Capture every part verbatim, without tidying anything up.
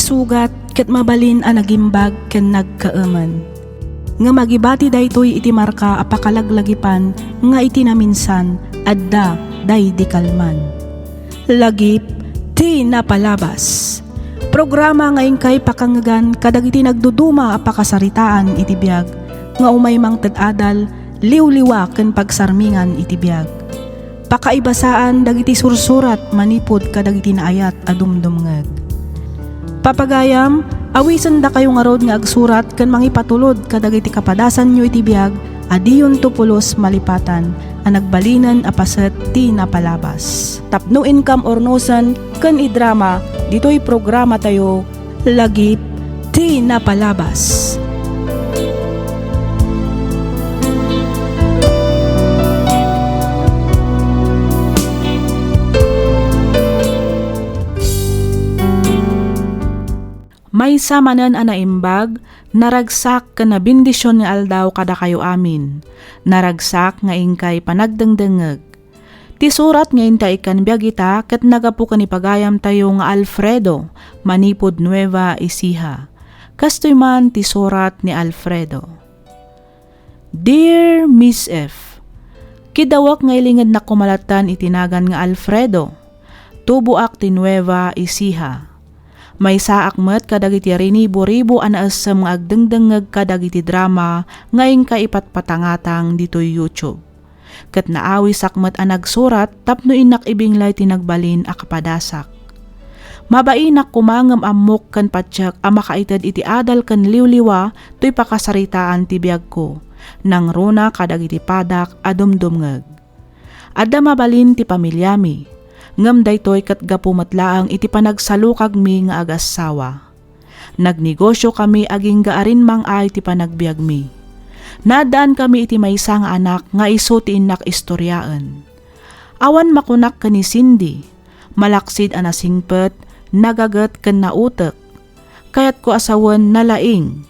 Sugat ket mabalin a nagimbag ken nagkaemen. Ngem agibati daytoy iti marka a pakalaglagipan nga iti naminsan adda daydi kalman. Lagip ti napalabas. Programa nga inkay pakangngegan kadagiti nagduduma a pakasaritaan iti biag nga umay mangted adal, liwliwa ken pagsarmingan iti biag. Pakaibasaan dagiti sursurat manipud kadagiti naayat a dumdumngeg. Papagayam, awisendakayo ngarud nga agsurat ken mangipatulod kadagiti kapadasanyo iti biag a diyonto pulos malipatan a nagbalinen a paset ti napalabas. Tapno inkam urnosen ken idrama ditoy programatayo, Lagip ti Napalabas. Maysa manen a naimbag, naragsak ken nabendision nga aldaw kadakayo amin. Naragsak nga inkay panagdengdengngeg. Ti surat nga inta ikkan biag ita ket naggapu ken ni pagayamtayo nga Alfredo, manipud Nueva Ecija. Kastoy man ti surat ni Alfredo. Dear Miss F, kidawak nga ilingednak koma lattan iti nagan nga Alfredo. Tuboak ti Nueva Ecija. Maysaak met kadagiti rinibo-ribo a naessem nga agdengdengngeg kadagiti drama nga inka ipatpatangatang ditoy YouTube. Ket naawisak met a nagsurat tapno innak ibinglay ti nagbalin a kapadasak. Mabainak koma ngem ammok ken patiek a makaited iti adal ken liwliwa toy pakasaritaan ti biagko, nangruna kadagiti padak a dumdumngeg. Adda mabalin ti pamiliami, ngem daytoy ket gapu met laeng iti panagsalukagmi nga agassawa. Nagnegosiokami agingga a rimmang-ay ti panagbiagmi. Naaddaankami iti maysa nga anak nga isu ti innak istoriaen. Awan makunak ken ni Cindy, malaksid a nasingpet, nagaget ken nautek. Kayatko a sawen nalaing.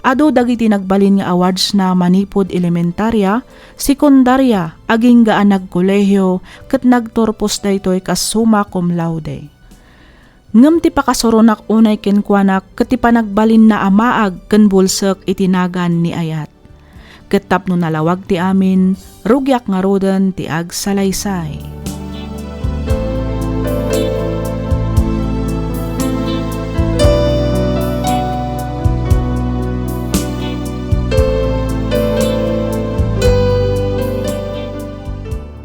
Adu dagiti nagbalin nga awardsna manipud elementaria, sekundaria, agingga a nagkolehio, ket nagturpos daytoy kas summa cum laude. Ngem ti pakasuronak unay kenkuana ket ti panagbalinna a maag ken bulsek iti nagan ni ayat. Ket tapno nalawag ti amin, rugiak ngaruden ti agsalaysay.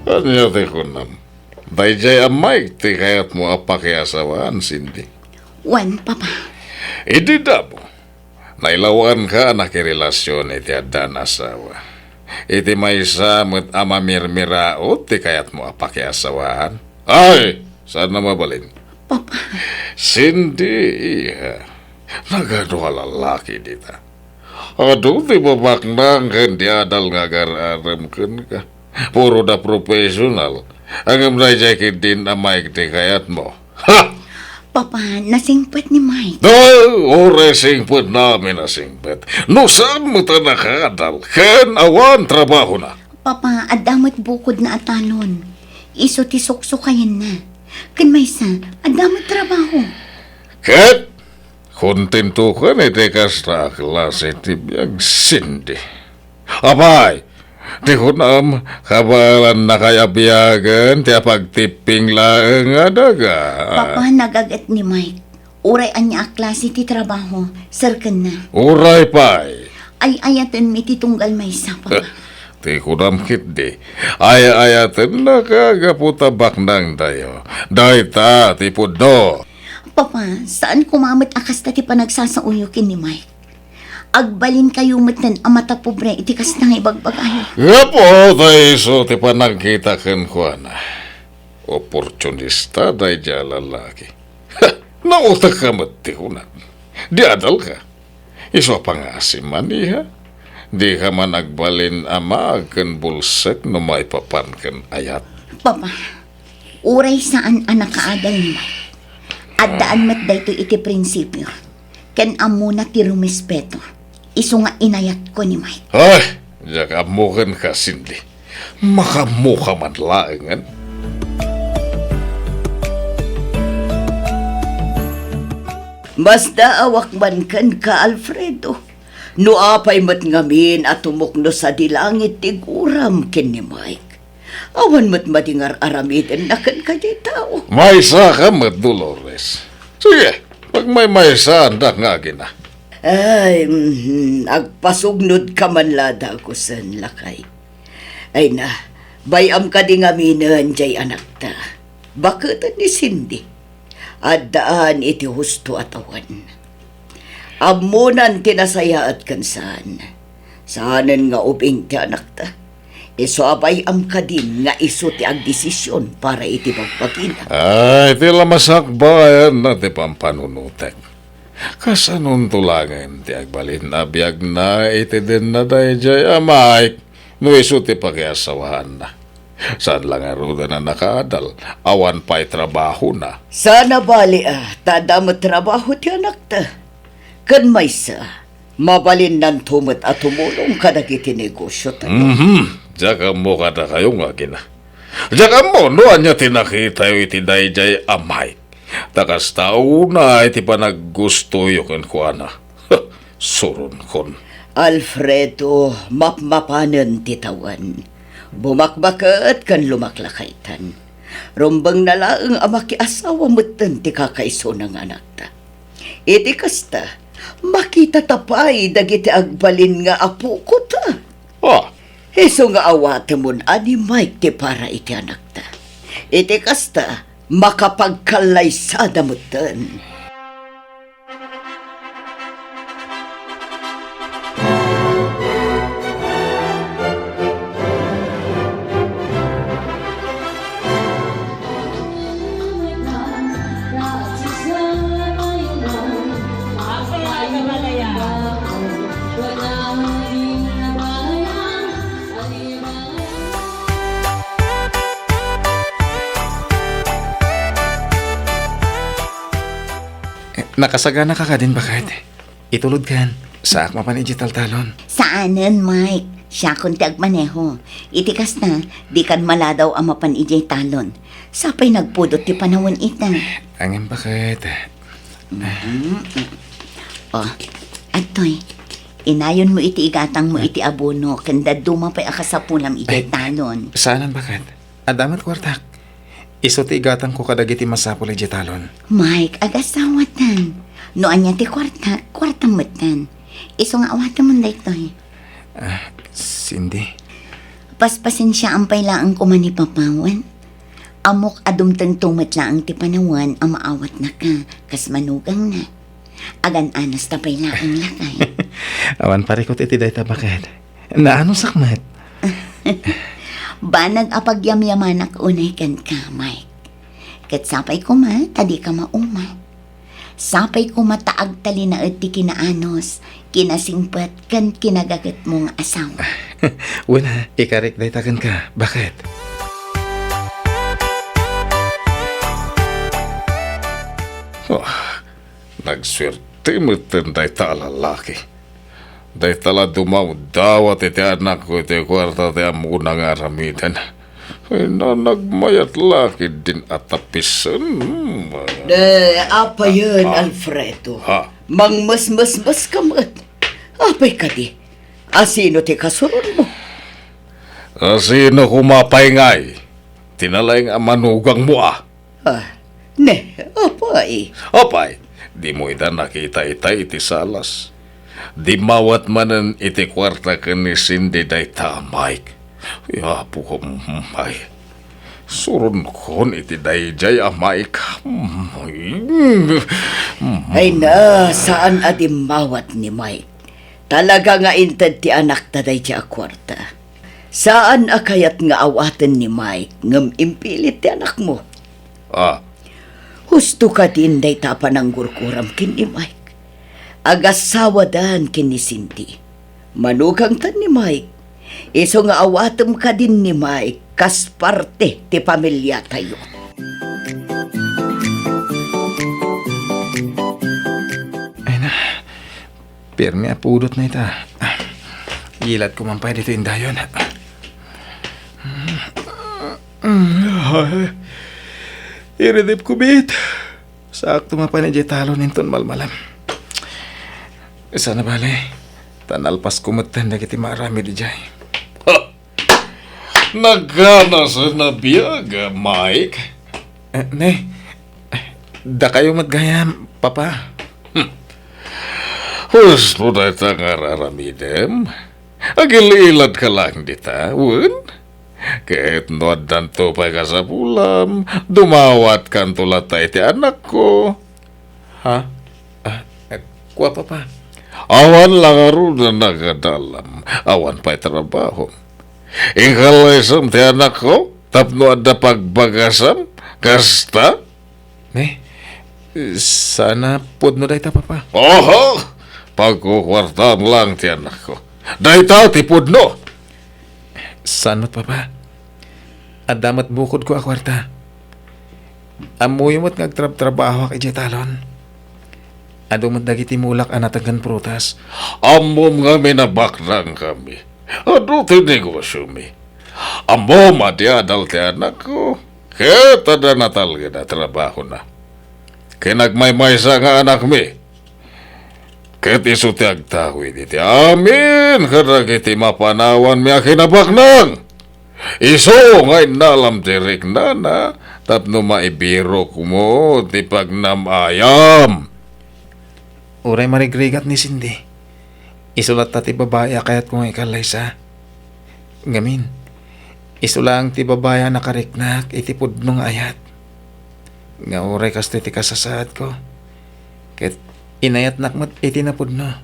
Ania ti kunam? Daydiay a Mike ti kayatmo a pakiasawaan, Cindy? Wen, Papa. Idi damo, nailawanka a nakirelasion iti addan asawa. Iti maysa met a mamirmiraut ti kayatmo a pakiasawaan. Ay, saan a mabalin? Papa. Cindy, iha. Nagadu a lalaki dita. Adu ti babaknang ken di adal nga agar-arem kenka. Puro da professional. Ngem daydiay ketdin a Mike ti kayatmo. Ha! Papa, nasingpet ni Mike. No, uray singpetna amin a singpet. No saan met a nakaadal, ken awan trabahona. Papa, adda met bukodna a talon. Isu ti suksukayenna. Ken maysa, adda met trabaho. Ket kontentokan iti kasta a klase ti biag, Cindy. Apay, ti kunam, kabaelannakay a biagen ti apagtipping laeng a daga. Papa, nagaget ni Mike. Uray ania a klase ti trabaho, serkenna. Uray pay. Ay-ayatenmi ti tunggal maysa, Papa. Eh, ti kunam ketdi, ay-ayatennaka gapu ta baknangtayo. Dayta ti pudno. Papa, saan koma met a kasta ti panagsasaoyo ken ni Mike. Agbalinkayo metten a matapobre iti kasta nga ibagbagayo. Gapu ta isu ti panagkita kenkuana. Oportunista daydiay a lalaki. Ha! Nautekka met ti kunam. Di adalka. Isu a pangasim man, iha. Dika man agbalin a maag ken bulsek no maipapan ken ayat. Papa, uray saan a nakaadal ni Mike, addaan met daytoy iti prinsipio, ken ammona ti rumespeto. Isu nga inayatko ni Mike. Ay, diak ammo kenka, Cindy. Makaammoka man laengen. Masdaawak man kenka, Alfredo. No apay met ngamin a tumukno sadi langit ti guram ken ni Mike, awan met madi nga ar-aramidenna kenka diay tao. Maysaka met, Dolores. Sige, pagmaymaysaandak nga agina. Ay, mhm, agpasugnodka man la dagusen, lakay. Ay na, bay-am kadi ngaminen diay anakta. Baketen ni Cindy. Addaan iti husto a tawen. Ammonan ti nasayaat ken saan. Saanen nga ubing ti anakta. Isu a bay-am kadin nga isu ti agdesision para iti bagbagina. Ay, ti la masakbayanna ti pampanunotek. Kasanonto laengen ti agbalin a biagna iti denna daydiay a Mike no isu ti pakiasawaanna? Saan la ngaruden a nakaadal, awan pay trabahona. Saan a bali a ta adda met trabaho ti anakta. Ken maysa, mabalinnanto met a tumulong kadagiti negosiotayo. Mhm. Diak ammo kadakayo nga agina. Diak ammo no ania ti nakitayo iti daydiay a Mike. Ta kasta unay ti panaggustoyo kenkuana. Suronkon. Alfredo, mapmapanen ti tawen. Bumakbaket ken lumaklakaytan. Rumbengna laeng a makiasawa metten ti kakaisuna nga anakta. Iti kasta, makitata pay dagiti agbalin nga apokota. Ah. Isu nga awatemon a ni Mike ti para iti anakta. Iti kasta, makapagkallaysada metten. Eh, nakasaganaka kadin, baket? Itulodkan, saak mapan idiay taltalon. Saanen, Mike. Siakon ti agmaneho. Iti kasta, dikan maladaw a mapan idiay talon. Sapay nagpudot ti panawen ita. Ngem, baket? Mm-mm. Oh, adtoy. Inayonmo iti igatangmo iti abono ken dadduma pay a kasapulam idiay talon. Saanen, baket? Adda met kuartak. Isu ti igatangko kadagiti masapul idiay talon. Mike, agasawatan. No ania ti kuarta, kuartam metten. Isu nga awatemon daytoy. Ah, Cindy. Paspasensiaam pay laeng koma ni Papawen. Ammok a dumtengto met laeng ti panawen a maawatnaka kas manugangna. Agan-anasta pay laeng, lakay. Awan parikut iti dayta, baket. Naanusak met. Banag a pagyamyamanak unay kenka, Mike. Ket sapay koma ta dika maumat. Sapay koma ta agtalinaed ti kinaanus, kinasingpet, ken kinagagetmo nga asawa. Wen, ikarik dayta kenka. Baket? Oh, nagsuerte metten dayta a lalaki. Dayta la dumawdawat iti anakko iti kuarta ti ammona nga aramiden. Ay, na, nagmayat la ketdin a tapisen. Ne, apayen, ah, Alfredo? Ha? Mangmesmesmeska met. Apay kadi? Asino ti kasuronmo? Asino koma pay ngay? Ti nalaing a manugangmo, a? Ah, ne, apay? Apay, dimo ida nakita itay iti salas. Dimmawat manen iti kuarta ken ni Cindy dayta a Mike. Ay, Apo, ay. Suronkon iti daydiay a Mike. Ay na, saan a dimmawat ni Mike. Talaga nga inted ti anakta daydiay a kuarta. Saan a kayat nga awaten ni Mike ngem impilit ti anakmo. Ah. Husto kadin dayta a pananggurguram ken ni Mike. Agasawadan ken ni Cindy. Manugangtan ni Mike. Isu nga awatem kadin ni Mike kas parte ti pamiliatayo. Ay na, pirmi a pudotna ita. Yilatko man pay ditoy indayon. Iridipko met. Saakto mapan idiay talon inton malmalem. Sana bale, ta nalpasko metten dagiti maaramid idiay. Ha! Nagkanasen a biag, Mike. Eh, ne, dakayo met gayam, Papa. Hmm. Husto dayta nga ar-aramidem. Agil-iladka laeng dita, wen? Ket no addanto pay kasapulam, dumawatkanto latta iti anakko. Ha? Ah, eh, kua, Papa. Awan la ngarud a nagadalam, awan pay trabahom. Inkallaysam ti anakko tapno adda pagbagasam, kasta? Ne, sana pudno dayta, Papa. Oho! Pagkukuartaam laeng ti anakko. Dayta ti pudno! Saan met, Papa? Adda met bukodko a kuarta. Ammoyo met nga agtrabtrabahoak idiay talon. Adu met dagiti mulak a natenggen prutas. Ammom ngamin a baknangkami. Adu ti negosiomi. Ammom a di adal ti anakko, ket adda natalged a trabahona. Ken agmaymaysa nga anakmi, ket isu ti agtawid iti amin kadagiti mapanawanmi a kinabaknang. Isu nga innalam ti riknana tapno maibirokmo ti pagnam-ayam. Uray marigrigat ni Cindy, isu latta ti babai a kayatko nga ikallaysa. Ngamin, isu laeng ti babai a nakariknak iti pudno nga ayat. Nga uray kastoy ti kasasaadko, ket inayatnak met iti napudno.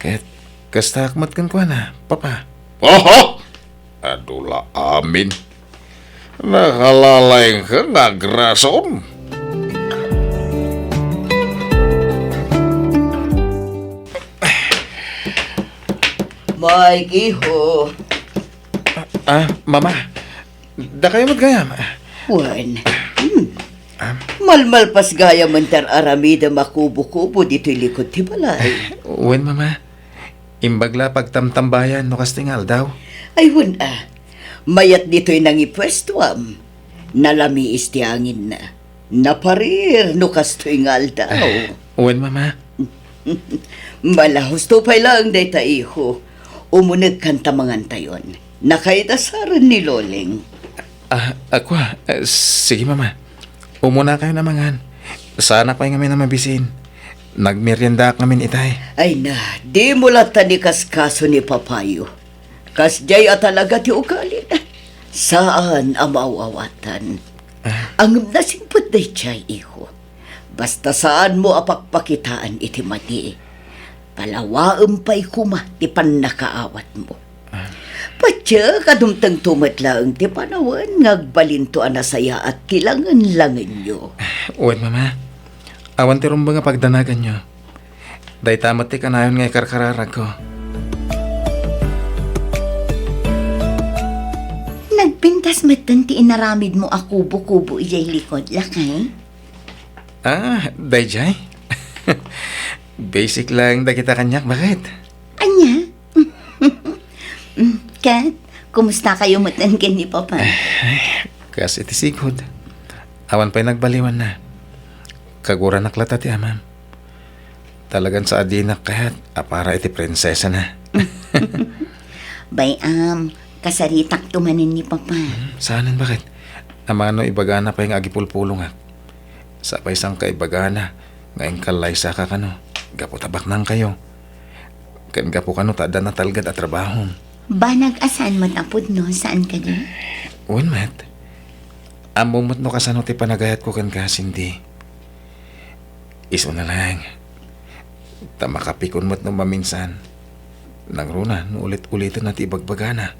Ket kastaak met kenkuana, Papa. Oho! Adu la amin. Nakalalaingka nga agrason. Mike, iho. Ah, Mama, dakayo met gayam. Wen. Hmm. Ah. Malmalpas gayam ti ar-aramidem a kubo-kubo ditoy likod ti balay. Wen, Mama. Imbag la pagtamtambayan no kastoy nga aldaw. Ay, wen a. Mayat ditoy nangipuestuam. Nalamiis ti anginna. Naparir no kastoy nga aldaw. Wen, Mama. Mala, husto pay laeng dayta, iho. Umunegkan ta mangantayon. Nakaidasaren ni Loleng. Ah, ako, ah, sige, Mama. Umunakayon a mangan. Saanak pay ngamin a mabisin. Nagmeriendaak ngamin itay. Ay na, dimo latta ni kaskaso ni papayo. Kasdiay a talaga ti ugalina. Saan a maaw-awatan. Ah. Ngem nasingpet daydiay, iho. Basta saanmo a pakpakitaan iti madi. Palawaem pay koma ti pannakaawatmo. Ah. Patiek a dumtengto met laeng ti panawen nga agbalinto a nasayaat ti langen-langenyo. Wen, Mama. Awan ti rumbeng a pagdanaganyo. Dayta met ti kanayon nga ikarkararagko. Nagpintas metten ti inaramidmo a kubo-kubo idiay likod, lakay? Ah, daydiay? Basic lang dagita kaniak, baket. Ania? Mm, ket, kumusta kayo met ken ni Papa? Ay, kas iti sigud. Awan pay nagbaliwanna. Kaguranak latta ti amam. Talagan sa adinak kayat a para iti prinsesana. Bay-am, kasaritakto manen ni Papa. Hmm, saanen, baket? Amano ibagana pay nga agipulpulongak. Sa pay saan kaibagana nga inkallaysaka kano, gapu ta baknangkayo. Ken gapu kano ta adda natalged a trabahom. Banag a saan met a pudno, saan kadi? Wen met. Ammom met no kasano ti panagayatko kenka, Cindy. Isuna laeng. Ta makapikon met no maminsan. Nangruna no ulit-uliten na ti ibagbagana.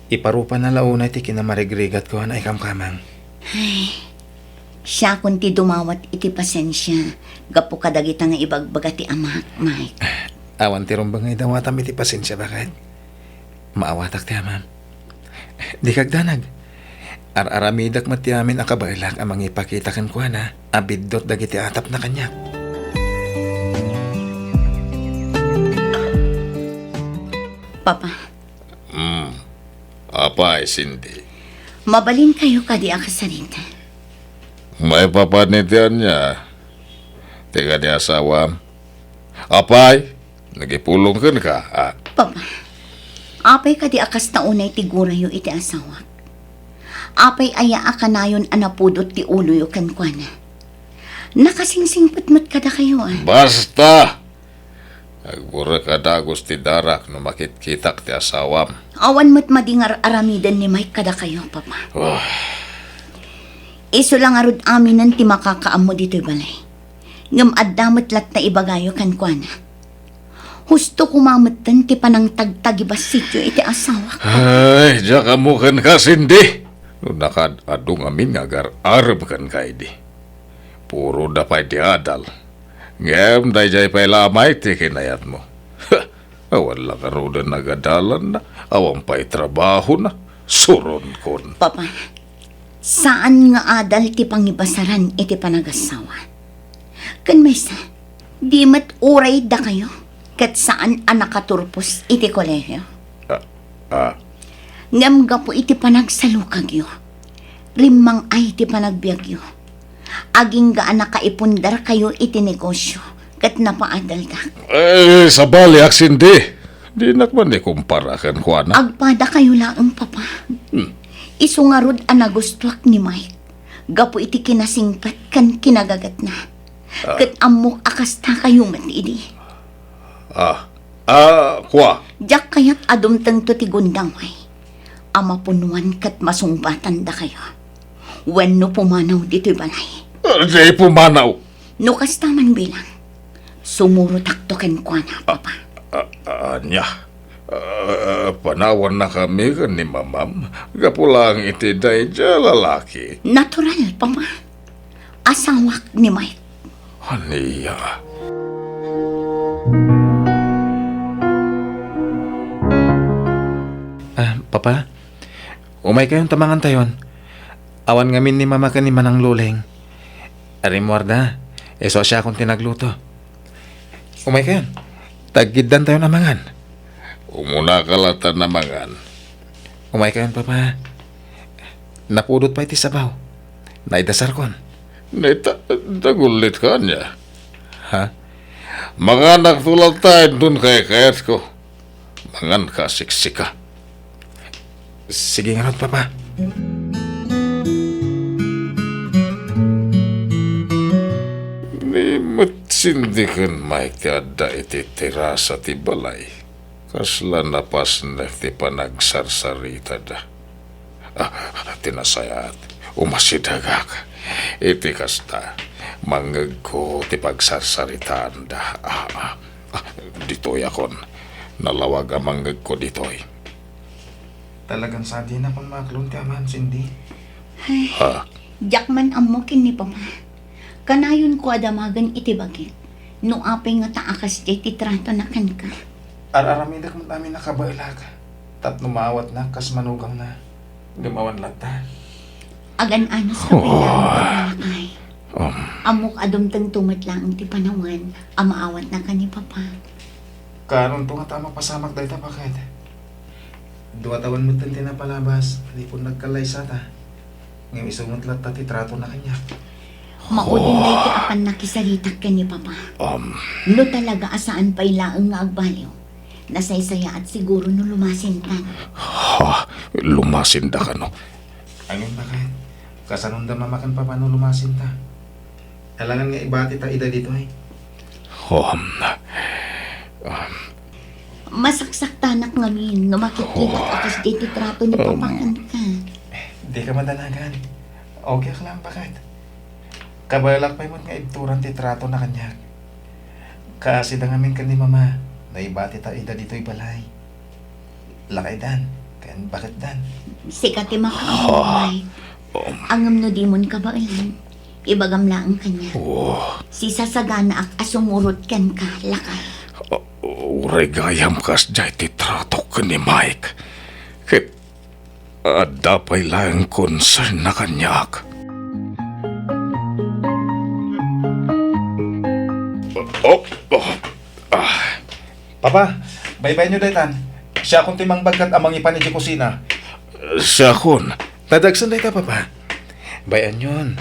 Iparupana la unay ti kinamarigrigatko a naikamkamang. Ay, siakon ti dumawat iti pasensia gapu kadagita nga ibagbaga ti amak, Mike. Awan ti rumbeng nga idawatam iti pasensia, baket? Maawatak ti amam. Dika agdanag. Ar-aramidak met ti amin a kabaelak a mangipakita kenkuana a biddut dagiti atapna kaniak. Papa. Hmm. Apay, Cindy? Mabalinkayo kadi a kasarita? Maipapan iti ania? Ti kadi asawam? Apay, nagipulong kenka, a? Papa, apay kadi a kasta unay ti gurayo iti asawak? Apay aya a kanayon a napudot ti uloyo kenkuana? Nakasingsingpet met kadakayo, a? Basta! Agburek a dagus ti darak no makitkitak ti asawam. Awan met madi nga ar-aramiden ni Mike kadakayo, Papa. Ah. Isu la ngarud aminen ti makakaammo ditoy balay. Ngem adda met latta ibagayo kenkuana. Husto koma metten ti panangtagtagibasityo iti asawak. Ay, diak ammo kenka, Cindy. No nakaad-adu ngamin nga agar-arem kenka idi. Puro da pay ti adal. Ngem daydiay pay la a Mike ti kinayatmo. Awan la ngaruden nagadalanna, awan pay trabahona. Suronkon. Papa, saan nga adal ti pangibasaran iti panagasawa. Ken maysa, di met uray dakayo ket saan a nakaturpos iti kolegio. Ah, ah. Ngem gapu iti panagsalukagyo, rimmang-ay ti panagbiagyo. Agingga a nakaipundarkayo iti negosio ket napaadaldak. Eh, sabali, Cindy. Dinak man ikumpara kenkuana. Agpadakayo laeng, Papa. Hmm. Isu ngarud a nagustuak ni Mike gapu iti kinasingpet ken kinagatna. Ah. Ket ammok a kastakayo met idi. Ah. Ah, kua. Diak kayat a dumtengto ti gundaway a mapunuan ket masungbatan dakayo. Wenno pumanaw ditoy balay. Ah, di pumanaw. No kasta man bilang, sumurotakto kenkuana, Papa. Ah, ah, ania? Ah, panawanna kami ken ni Mamam gapu laeng iti daydiay a lalaki. Natural, Papa. Asawak ni Mike. Ania? Ah, Papa, umaykayon ta mangantayon. Awan ngamin ni Mama ken ni Manang Loleng. Rimmuarda, isu a siakon ti nagluto. Umaykayon. Taggiddantayon a mangan. Umunaka latta a mangan. Umaykayon, Papa. Napudot pay ti sabaw. Naidasarkon. Naita-, nagullitka ania? Ha? Manganakto latta inton kaykayatko. Manganka a siksika. Sige ngarud, Papa. Ni met Cindy ken Mike ti adda iti terasa ti balay. Kasla napasnek ti panagsarsaritada. Ah, ti nasayaat, umasidegak. Iti kasta, mangngegko ti pagsarsaritaanda. Ah, ah, ah, ditoyakon. Nalawag a mangngegko ditoy. Talagan sadinakon maaklon ti aman, Cindy. Ay, ha? Diak man ammo ken ni Papa. Kanayonko a damagen iti bagik no apay ngata a kasdiay ti tratona kenka. Ar-aramidek met amin a kabaelak tapno maawatnak kas manugamna. Ngem awan latta. Agan-anos ka pay laeng, Papa, lakay. Um. Ammok a dumtengto met laeng ti panawen a maawatnaka ni Papa. Kaanonto ngata a mapasamak dayta, baket? Dua tawen metten ti napalabas, di pay nagkallaysata. Ngem isu met latta ti tratona kaniak. Maudinday ti apannakisaritak ken ni Papa. Um. No talaga a saan pay laeng nga agbaliw, nasaysayaat siguro no lumasintan. Ha? Lumasinda kano? Ay, ngem baket? Kasanonda Mama ken Papa no lumasinta? Alangan nga ibatita ida ditoy. Um, um. Masaksaktanak ngamin no makitkitak a kasdiay ti trato ni Papa kenka. Dika madanagan. Okay ak laeng, baket? Kabaelak pay met nga ibturan ti tratona kaniak. Kaasida ngamin ken ni Mama, no ibatita ida ditoy balay. Lakaydan, ken baketdan. Sika ti makaammo, Mike. Ngem no dimon kabaelan, ibagam laeng kaniak. Oh. Sisasaganaak a sumurot kenka, lakay. Ah, uray gayam kasdiay ti tratok ken ni Mike. Ket adda pay laeng concern na kaniak. Oh, oh, ah. Papa, baybayanyo daytan. Siakon ti mangbagkat a mangipan idiay kusina. Siakon. Nadagsen dayta, Papa. Bay-anyon.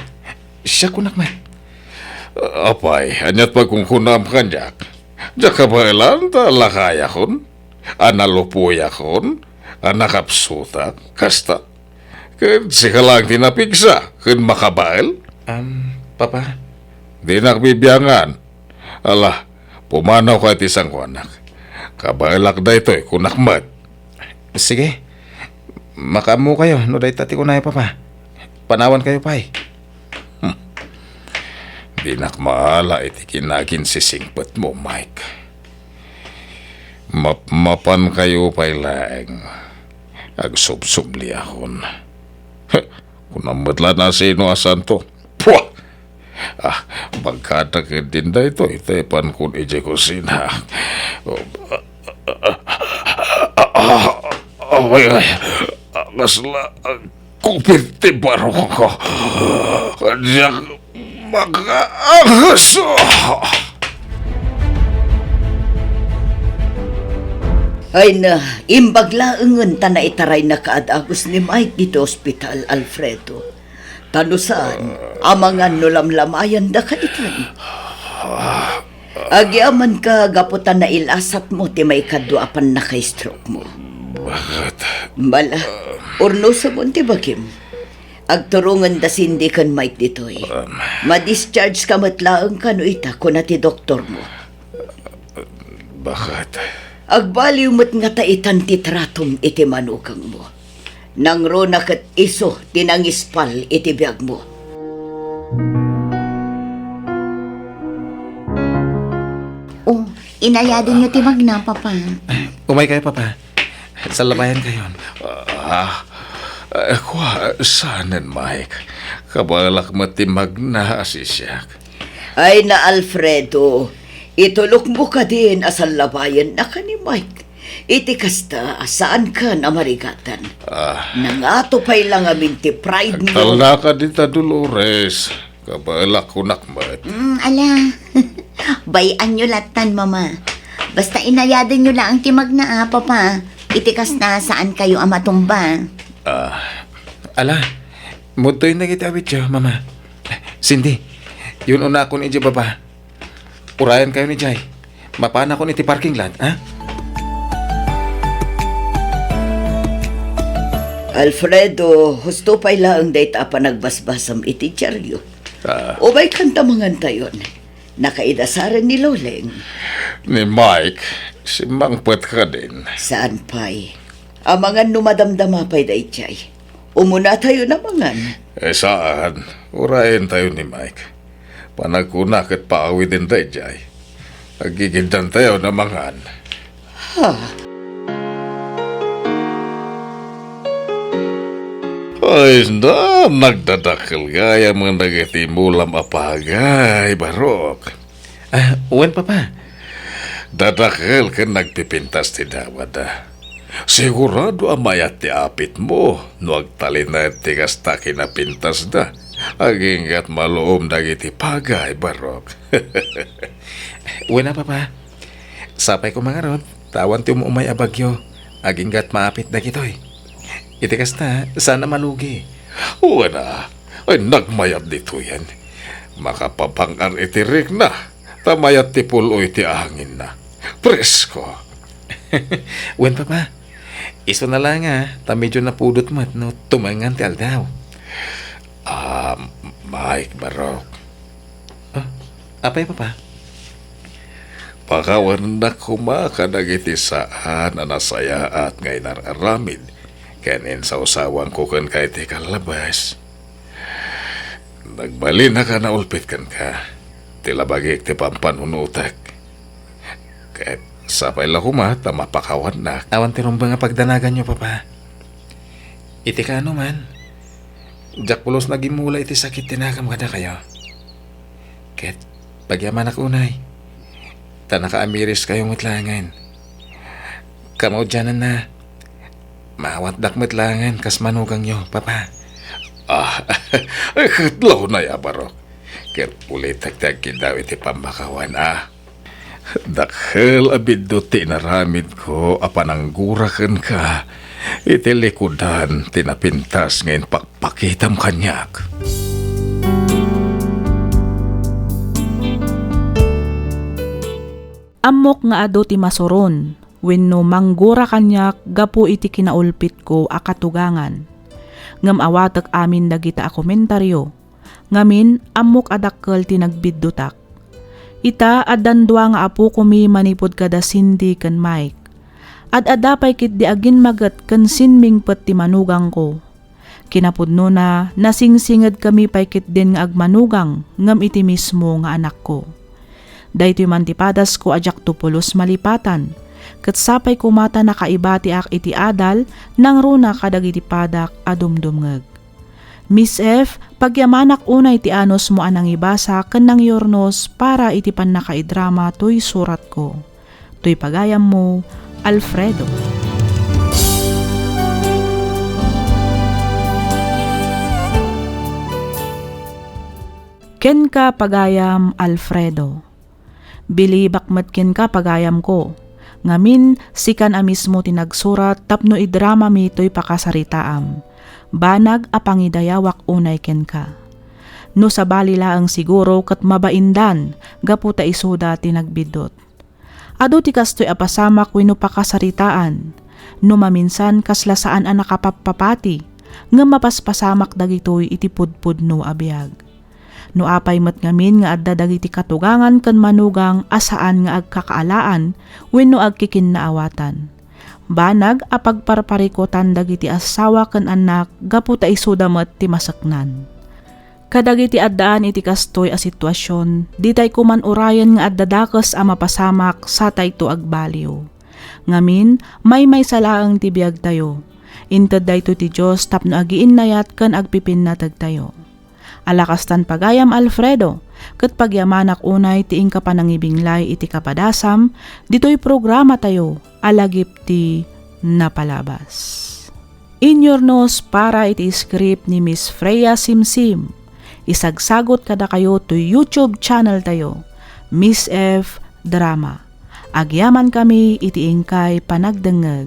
Siak kunak met. Apay, ania't pagkunkunam kaniak? Diak kabaelan ta lakayakon, a nalupuyakon, a nakapsutak, kasta. Ket sika laeng ti napigsa ken makabael? Am, Papa. Dinak bibiangan. Ala, pumanawka iti sangoanak. Kabaelak daytoy, kunak met. Sige. Makaammokayo no dayta ti kunayo, Papa. Panawankayo pay. Hmm. Dinak maala iti kinagin sisingpetmo, Mike. Mapmapankayo pay laeng. Agsubsubliakon. Heh, kunam met la no sino a santo. Pua! Ah, pagkadakit din daytoy, tepan kun idiay kusina. Ay, ay, kasla, ah, kupit ti barok ko. Diak makaangas. Ay na, imbag laengen ta naitaray na kaad-agus ni Mike ditoy ospital, Alfredo. Ta no saan, amangan no lamlamayandaka itan. Agyamankami gapu ta nailasatmo ti maikadua a pannaka-stroke mo. Bakit? Bala, urnosem ti bagim. Agturongenda Cindy ken Mike ditoy. Um. Ma-discharge ka met laeng kano ita, kuna ti doktor mo. Bakit? Agbaliw met ngata itan ti tratom iti manugangmo. Nangruna ket isu ti nangispal iti biagmo. O, inayadenyo ti magna, Papa. Umaykayo, Papa. Sallabayankayon. Ah, eh, kua, saanen, Mike? Kabaelak met ti magna a sisiak. Ay na, Alfredo, itulokmo kadin a sallabayannaka ni Mike. Iti kasta, saankan a marigatan. Ah. Nangato pay la ngamin ti pride mo. Agtalnaka dita, Dolores. Kabaelak kunak met. Mm, ala. Bay-anyo lattan, Mama. Basta inayadenyo laeng ti magna, a, Papa. Iti kasta, saankayo a matumba. Ah, ala. Mudtoyen dagiti awityo, Mama. Cindy, yun-unakon idiay baba. Urayankayon idiay. Mapanakon iti parking lot, ha? Alfredo, husto pay laeng dayta a panagbasbasam iti diario. Ah. Umaykan ta mangantayon. Nakaidasaren ni Loleng. Ni Mike, simmangpet kadin. Saan pay? Amangan no madamdama pay daydiay. Umunatayon a mangan. Eh, saan. Urayentayo ni Mike. Panagkuna ket paawiden daydiay. Aggigiddantayon a mangan. Ha? Ay na, nagdadakkel gayam dagiti mulam a pagay, Barok. Ah, wen, Papa. Dadakkel ken nagpipintas ti dawada. Sigurado a mayat ti apitmo no agtalinaed ti kasta kinapintasda. Aginggat maluom dagiti pagay, Barok. Wen a, Papa. Sapay koma ngarud, ta awan ti um-umay a bagyo. Aginggat maapit dagitoy. Iti kasta, saan a malugi. Wen a, ay nagmayat ditoyen. Makapapang-ar iti rikna, ta mayat ti pul-oy ti anginna. Presko. Wen, Papa. Isuna la nga, ta medyo napudot met no tumengngan ti aldaw. Ah, Mike, Barok. Ah, apay, Papa? Pakawanennak koma kadagiti saan a nasayaat nga inar-aramid ken insawsawangko kenka iti kallabas. Nagbalinnak a naulpit kenka. Ti labagik ti pampanunotek. Ket sapay la koma ta mapakawannak. Awan ti rumbeng a pagdanaganyo, Papa. Iti kaano man, diak pulos nagimmula iti sakit ti nakam kadakayo. Ket pagyamanak unay, ta nakaamiriskayo met laengen. Kamaudiananna, maawatdak met laengen kas manugangyo, Papa. Ah, ket launay a, Barok. Ket ulitek ti agkiddaw iti pammakawan, a. Dakkel a biddut ti inaramidko a pananggura kenka iti likudan ti napintas nga impakpakitam kaniak. Ammok nga adu ti masuron wenno manggura kaniak gapu iti kinaulpitko a katugangan. Ngem awatek amin dagita a komentario. Ngamin, ammok a dakkel ti nagbiddutak. Ita, addan dua nga apokomi manipud kada Cindy ken Mike. Ad-adda pay ketdi agimmaget ken simmingpet ti manugangko. Kinapudnona, nasingsingedkami pay ketdin nga agmanugang ngem iti mismo nga anakko. Daytoy man ti padasko a diakto pulos malipatan, ket sapay koma ta nakaibatiak iti adal nangruna kadagiti padak a dumdumngeg. Miss F, pagyamanak unay ti anusmo a nangibasa ken nangyurnos para iti pannakaidrama toy suratko. Toy pagayammo, Alfredo. Kenka, pagayam Alfredo. Bilibak met kenka, pagayamko. Ngamin, sikan a mismo ti nagsurat tapno idramami toy pakasaritaam. Banag a pangidayawak unay kenka. No sabali laeng, siguro ket mabaindan gapu ta isuda ti nagbiddut. Adu ti kastoy a pasamak wenno pakasaritaan. No maminsan, kasla saan a nakapappapati, ngem mapaspasamak dagitoy iti pudpudno a biag. No apay met ngamin nga adda dagiti katugangan ken manugang a saan nga agkakaalaan wenno agkikinnaawatan, banag a pagparparikutan dagiti assawa ken annak gapu ta isuda met ti maseknan. Kadagiti addaan iti kastoy a situasion, ditay koman urayen nga adda dakes a mapasamak satayto agbaliw. Ngamin, maymaysa laeng ti biagtayo. Inted daytoy ti Dios tapno agiinnayat ken agpipinnategtayo. Ala kastan, pagayam Alfredo, ket pagyamanak unay ti inka panangibinglay iti kapadasam ditoy programatayo a Lagip ti Napalabas. Inyurnos para iti script ni Miss Freya Simsim. Isagsagot kadakayo toy YouTube channel tayo, Miss F Drama. Agyamankami iti inkay panagdengngeg.